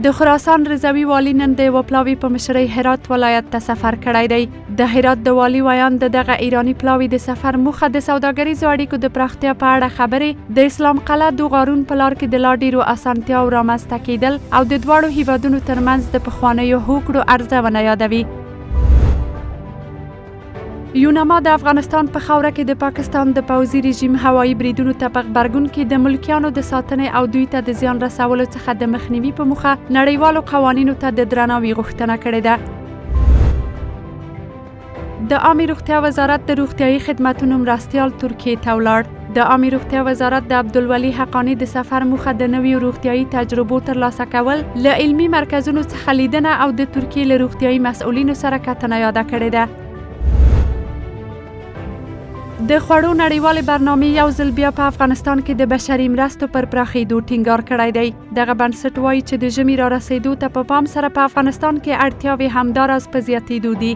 د خراسان رضوي والي نن د یوه پلاوي په مشرۍ هرات ولایت ته سفر کړی دی. د هرات د والي ویاند د دغه ایراني پلاوي د سفر موخه د سوداګریزو اړیکو د پراختیا په اړه خبرې، د اسلام قلعه دوغارون په لار کې د لا ډیرو اسانتیاو رامنځته کیدل او د دواړو هیوادونو ترمنځ د پخوانیو هوکړو ارزونه یادوي. یوناما د افغانستان په خاوره کې د پاکستان د پوځي رژیم هوایي بریدونو ته په غبرګون کې د ملکیانو د ساتنې او دوی ته د زیان رسولو څخه د مخنیوي په موخه نړیوالو قوانینو ته د درناوي غوښتنه کړې ده. د عامې روغتیا وزارت د روغتیايي خدمتونو مرستیال ترکیې ته ولاړ. د عامې روغتیا وزارت د عبدالولي حقاني د سفر موخه د نویو روغتیايي تجربو ترلاسه کول، له علمي مرکزونو څخه لیدنه او د ترکیې له روغتیايي مسؤلینو سره کتنه یاده کړې ده. د خوړو نړیوالې برنامې یو ځل بیا په افغانستان کې د بشري مرستو پر پراخېدو ټینګار کړی دی. دغه بنسټ وايي چې د ژمي رارسېدو ته په پام سره په افغانستان کې اړتیاوې همداراز په زیاتېدو دي.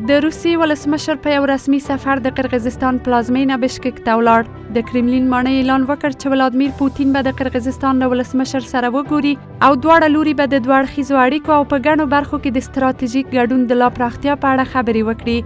د روسیې ولسمشر په یو رسمي سفر د قرغیزستان پلازمېنه بشکک ته ولاړ. د کرملین ماڼۍ اعلان وکړ چې ولادمیر پوتین به د قرغیزستان له ولسمشر سره وګوري او دواړه لوري به د دوه اړخیزو اړیکو او په ګڼو برخو کې د ستراتیژیک ګډون د لا پراختیا په اړه خبرې وکړي.